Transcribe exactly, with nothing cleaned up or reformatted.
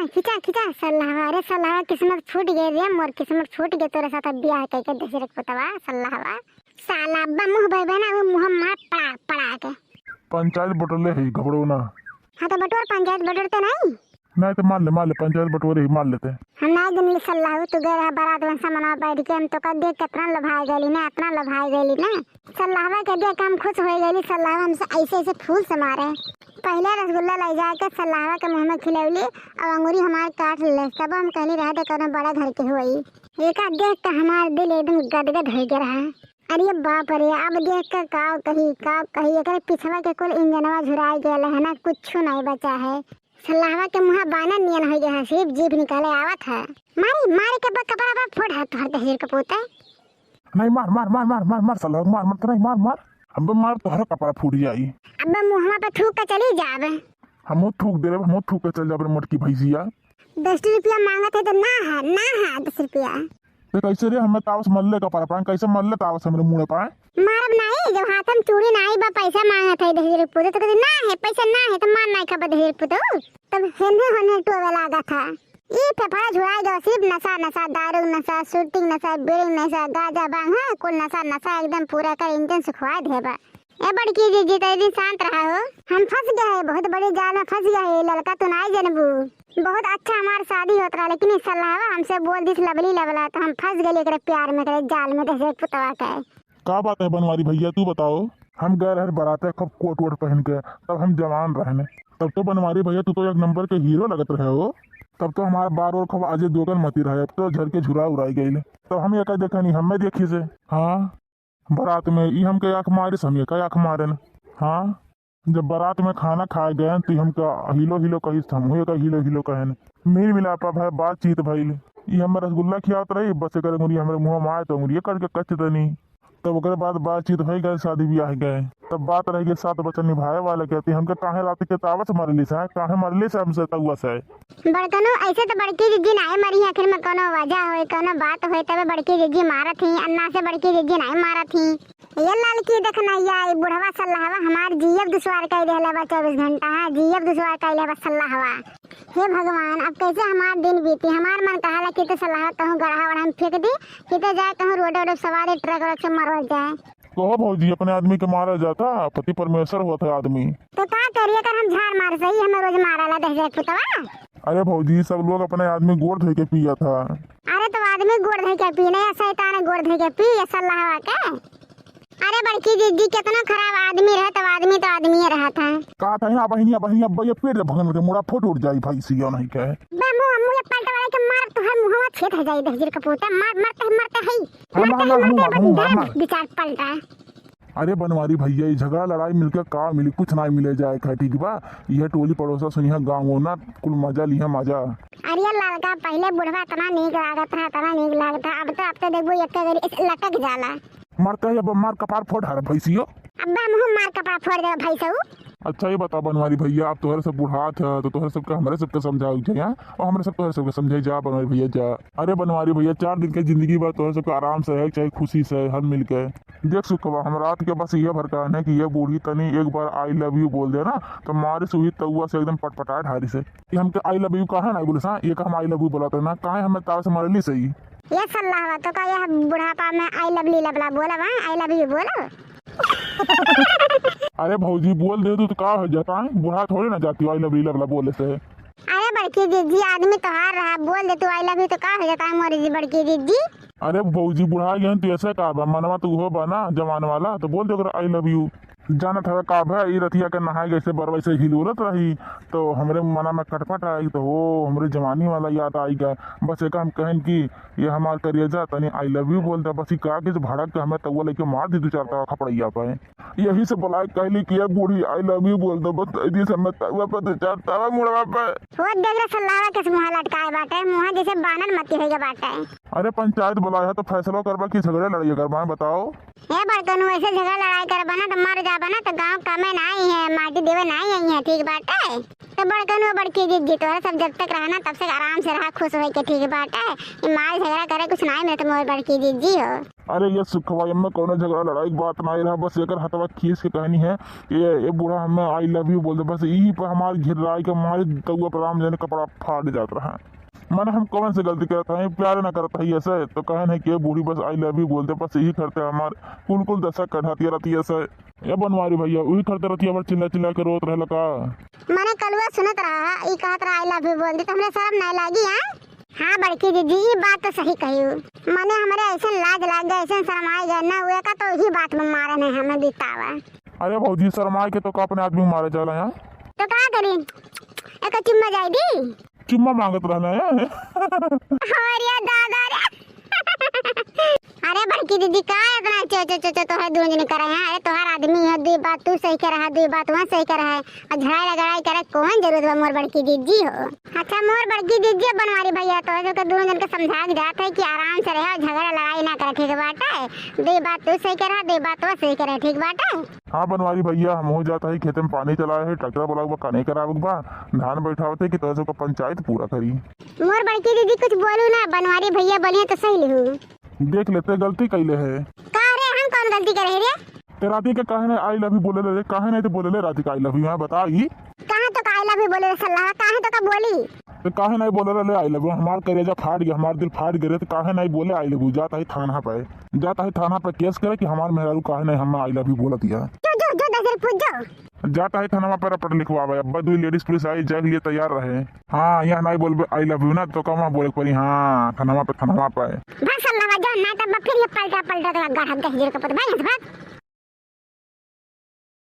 खींचा, खींचा, सल्लाहवा, अरे सल्लाहवा, किस्मत फूट गए रे मोर, किस्मत फूट गए तोरे साथ अब बियाह कइके दहिजर के पुतवा, सल्लाहवा। साला अब्बा मुँह बइबे ना, वो मुँह मार पड़ा, पड़ा के। पंचायत बटोले है, घबरो ना। हाँ, तो बटोर, पंचायत बटोरते नहीं? नहीं तो मार ले, मार ले, पंचायत बटोरे ही, मार लेते। हम नहीं दिन सल्लाहू, तू गए रहा बारात में सामना बैठ के, हम तो कब देख कितना लभाए गली ना, इतना लभाए गली ना। सल्लाहवा के देख के हम खुश हो गइली। सल्लाहवा हमसे ऐसे ऐसे फूल से मारे। पहले रसगुल्ला ले जाके सल्लाहवा के मुँह में खिलौली और अंगूरी हमार काट ले, तब हम कहली रह दे कौनो बड़ा घर के होई। एका देख के हमार दिल एकदम गदगद हो गया रहा। अरे बाप रे, अब देख के का कही, का कही, एकरे पिछवा के कुल इंजनवा झुराए गयल है ना, कुछ नहीं बचा है। सल्लाहवा के मुँह बानर नियन हो गया है, सिर्फ जीभ निकाले आवत है। मारी, मारी के ब-, कपड़ा पर फोड़ है तोहर दहिजर के पूते। नहीं, मार, मार, मार, सल्लाहवा, मार, मार, नहीं, मार, मार। अबे मार, तोहरा कपड़ा फूट जाई। अबे मुँहवा पे थूक के चली जाब। हमहू थूक दे रे, हमहू थूक के चल जाब रे मोटकी भैंसिया। दस रुपया मांगत है तो ना है, ना है दस रुपया। ते कैसे रे, हमें तावस मल्ले कपड़ा पाए, कैसे मल्ले तावस हमरे मुँह पाए? मारब नहीं, जब हाथ में चूड़ी नहीं बा, पैसा मांगत है दहिजर के पूते, तो कहते ना है, पैसा ना है, तो मार नहीं खाबा दहिजर के पूते। तब हेन्ने होन्ने टोवे लागा था। ई फेफड़ा झुराई गवा, सिर्फ नशा, नशा, दारू नशा, शूटिंग नशा, बीड़ी नशा, गांजा भांग, हाँ, कुल नशा, नशा एकदम पूरा कर इंजन सुखवाए देबा। ए बड़की जीजी, तनी दिन शांत रहा हो। हम फंस गए हैं, बहुत बड़ी जाल में फंस गए हैं, ललका तू नाई जनबू। बहुत अच्छा हमार शादी होत रहा, लेकिन ई सल्लाहवा हमसे बोल दिस लवली लवला, तो हम फंस गए एकरे प्यार में, एकरे जाल में, दहिजर के पुतवा के। का बात है बनवारी भैया, तू बताओ। हम गए रहे बराते, खूब कोट वोट पहन के, तब हम जवान रहने। तब तो बनवारी भैया तू तो एक नंबर के हीरो लगत रहे हो। तब तो हमार बार और खूब आजे दोगन मती रहे, अब तो झर के झुरा उड़ाई गइल। तब हम एका देखनी, हमें देखी से। हाँ, बरात में ई हमके आँख मारिस, हम एका आँख मारेन। हाँ, जब बरात में खाना खाए गए तो ई हमका हिलो हिलो कहिस, हमहू एका हिलो हिलो कहेन। मिल मिलापा भय, बातचीत भइल। ई हमें रसगुल्ला खियावत रही, बस एकर अंगुरी हमरे मुँह में आए तो अंगुरिये करके कच देनी। तब ओकरे बाद बातचीत होइ गए, शादी ब्याह गए। तब बात रह गई सात बचन निभाए वाले के, तो ई हमके काहे रात के तावस मरली से, काहे मरली से हमसे तउआ से? बड़कनू, ऐसे तो बड़की जीजी नाहीं मरी है, आखिर में कौनो वजह होए, कौनो बात होए, तबे बड़की जीजी मारत ही, अन्ना से बड़की जीजी नाहीं मारत ही। ये ललकी देखना, या ई बुढ़वा सल्लाहवा हमार जियब दुश्वार कइ देहले बा चउबीस घंटा, हाँ, जियब दुश्वार कइ लेबा सल्लाहवा। हे भगवान, अब कैसे हमार दिन बीती? हमार मन कहाला कि तो सल्लाहवा कहूँ गड़हा वड़हा में फेंक दी, कि तो जाए कहूँ रोडे वोडे सवारी ट्रक व्रक से मरल जाए। कहो भौजी, अपने आदमी के मारा जाता, पति परमेश्वर होत है आदमी। तो का करी, अगर हम झार मार सही, हमें रोज मारा ला दहिजर के पुतवा। अरे भौजी, सब लोग अपने आदमी गोड़ धोई के पिया था। अरे तो आदमी गोड़ धोई के पी, नहीं शैतान गोड़ धोई के पी, ये सल्लाहवा के। अरे बड़की जीजी, कितना खराब आदमी रहे, तब आदमी तो आदमी रहा था। का था यहाँ बहिनिया, बहिनिया, भैया पेट जब भंगन के मुड़ा फुट उठ जाई भाई, सिया नहीं के। बे मुँह, मुँह ये पलटवाले के मार, तोहर मुँहवा छेद हो जाई, दहिजर के पूता, मार, मारते, मारते है। हम मारते, मारना, मारते, हम मारना, हम मारना। विचार पलटा। अरे बनवारी भैया, ई झगड़ा लड़ाई मिलके का मिली? कुछ ना मिले जाए का, ठीक बा? यह टोली पड़ोसा सुनिहा, गाँव हो ना, कुल मजा लिहा मजा। अरे ललका, पहिले बुढ़वा इतना नीक लागत रहा, इतना नीक लागत रहा, अब तो, अब तो देखबो एक घड़ी ऐसे लटक जाला। मरते है, अब मार कपार फोड़ हर भैंसियो। अब्बा मुँह मार कपार फोड़ देबा भैंसऊ। अच्छा ये बता बनवारी भैया, अब तोहरे सब बुढ़ात है तो तोहरे सबके हमरे सबके समझावे के चाही, हाँ? और हमरे सब तोहरे सबके समझाई जा बनवारी भैया जा। अरे बनवारी भैया, चार दिन के जिंदगी बा, तोहरे सबके आराम से रहे के चाही, खुशी से हल मिल के। देख सुखवा, हम रात के बस इहे भर कहन है कि ये बूढ़ी तनी एक बार I love you बोल दे ना, तो मारे से हुई तउआ से एकदम पटपटाए ढारी से। ये हमके I love you काहे ना बोले सा? ये का हम I love you बोलत है ना, काहे हमें ताव से मरली सही? ये सल्लाहवा, तो का यह बुढ़ापा में I love you लबला बोलब, हाँ? I love you बोलब? अरे भौजी, बोल दे तू तो का हो जाता है, बुढ़ा थोड़े ना जाती हो I love you लबला बोले से। अरे बड़की जीजी, आदमी तोहार रहा, बोल दे तू I love you तो का हो जाता है मोरी जी बड़की जीजी? अरे भौजी, बुढ़ा गए तो ऐसे का बा, मनवा तो उहो बा ना जवान वाला, तो बोल दे ओकरा I love you। जानत हवे का भा, ई रतिया के नहाए गए से बरवा से हिलोरत रही, तो हमरे मना में खटपट आई, तो हो हमरे जवानी वाला याद आई गए। बस एक हम कहन कि ये हमार करेजा, तनी I love you बोल दे। बस ई का कि भड़क के हमें तउआ लेके मार दी दो चार तवा खपड़ैया पे। यही से बुलाए कहली कि ये बूढ़ी I love you बोल दो, बस यही से हमें तउआ पे दो चार तवा मुड़वा पे। वो देख रे सल्लावा किस मुँह लटकाए बाटे, मुँह जैसे बानर मती होइगे बाटे। अरे पंचायत बुलाया है तो फैसला करबा कि झगड़े लड़ाई करबा, बताओ। ए बड़कनू, ऐसे झगड़ा लड़ाई करबा ना तो मर जा। अब ना तो गाँव कमे नाहीं है, माटी देवे नाहीं आई है, ठीक बाटे। तो बड़कन वो बड़की जिज्जी तोहरा सब जब तक रहना तब से आराम से रहा, खुश होइके, ठीक बाटे। ये मार झगड़ा करे कुछ नाहीं मिलत मोर बड़की जिज्जी हो। अरे ये सुखवा, एमे कौनो झगड़ा लड़ाई के बात नाहीं रहा, बस एकर हथवा खींच के कहनी है, ये, ये बूढ़ा हमें I love you बोल दे, बस यही पर हमार घिर्राई के मारे तउआ पर राम जाने कपड़ा फाट जात रहा। माने हम कौन सी गलती करत हई, प्यार ना करत हई ऐसे, तो कहन है कि ये बूढ़ी बस I love you बोल दे, बस यही करते हमार कुल कुल दशा कढ़ातिया रहती ऐसे। ए बनवारी भैया, उही करते रहती है, चिल्ला चिल्ला के रोत रहेला का? माने कलुआ सुनत रहा, ई कहत रहा I love you बोल दे, तो हमरे शर्म नाहीं लागी, हाँ? हाँ बड़की दीदी, ई बात तो सही कही। माने हमरे ऐसन लाज लाग गए, ऐसन शर्माए गए ना, उहे का तो यही बात में मारे नहीं हमें बितावा। अरे भौजी, शर्माए के तो का अपने आदमी मारे जाला यहाँ? तो का करी, एक चुम्मा जाए दी। चुम्मा मांगत रहना है। अरे दादा रे। अरे बड़की दीदी, का इतना चो चो चो चो तोहरे दोनों जने करे हैं? अरे तोहार आदमी है, दुई बात तू सही कह रहा, दुई बात वहाँ सही कह रहा है, और झगड़ा लड़ाई करे कौन जरूरत बा मोर बड़की दीदी हो? अच्छा मोर बड़की दीदी, अब बनवारी भैया तो है, दोनों जन के समझा के जात है कि आराम से रहे, झगड़ा लड़ाई ना करे, ठीक बाटे? दुई बात तू सही कह रहा, दुई बात वो सही कह रहा, ठीक बाटे? हाँ बनवारी भैया, हमहू जात हई खेते में पानी चलाए है, ट्रैक्टर बोलावे बा, कने करावे के बा, धान बैठावत है कि तोहरे सबका पंचायत पूरा करी। मोर बड़की दीदी कुछ बोलू ना, बनवारी भैया बोलिए तो सही लिहू। देख लेते गलती कैले है। का रे, हम कौन गलती करे है रे? ते राती के काहे नहीं I love you बोले ले, काहे नहीं तो बोले ले राती का I love you, यहाँ बता ई। कहाँ तो का I love you बोले रे सल्लाह, काहे तो का बोली? ते काहे नहीं बोले ले I love you, हमार करेजा फाट गया, हमार दिल फाट गया रे, ते काहे नहीं बोले I love you? जात हई थाना पे, जात हई थाना पे केस करे कि हमार मेहरारू काहे नहीं हमें I love you बोलत है। जो, जो, जो, दस रुपये जो। जात हई थाना पे रपट लिखवावे, अब दुई लेडीज पुलिस आई, जाए के लिए तैयार रहे। हाँ, यहाँ नहीं बोलबे I love you ना, तो कहाँ बोले के पड़ी? हाँ, थाना पे, थाना पे। भाग सल्लाह जो, ना तो फिर ये पलटा, पलटा तो गढ़ा दहिजर के पुत, भाग यहाँ से, भाग।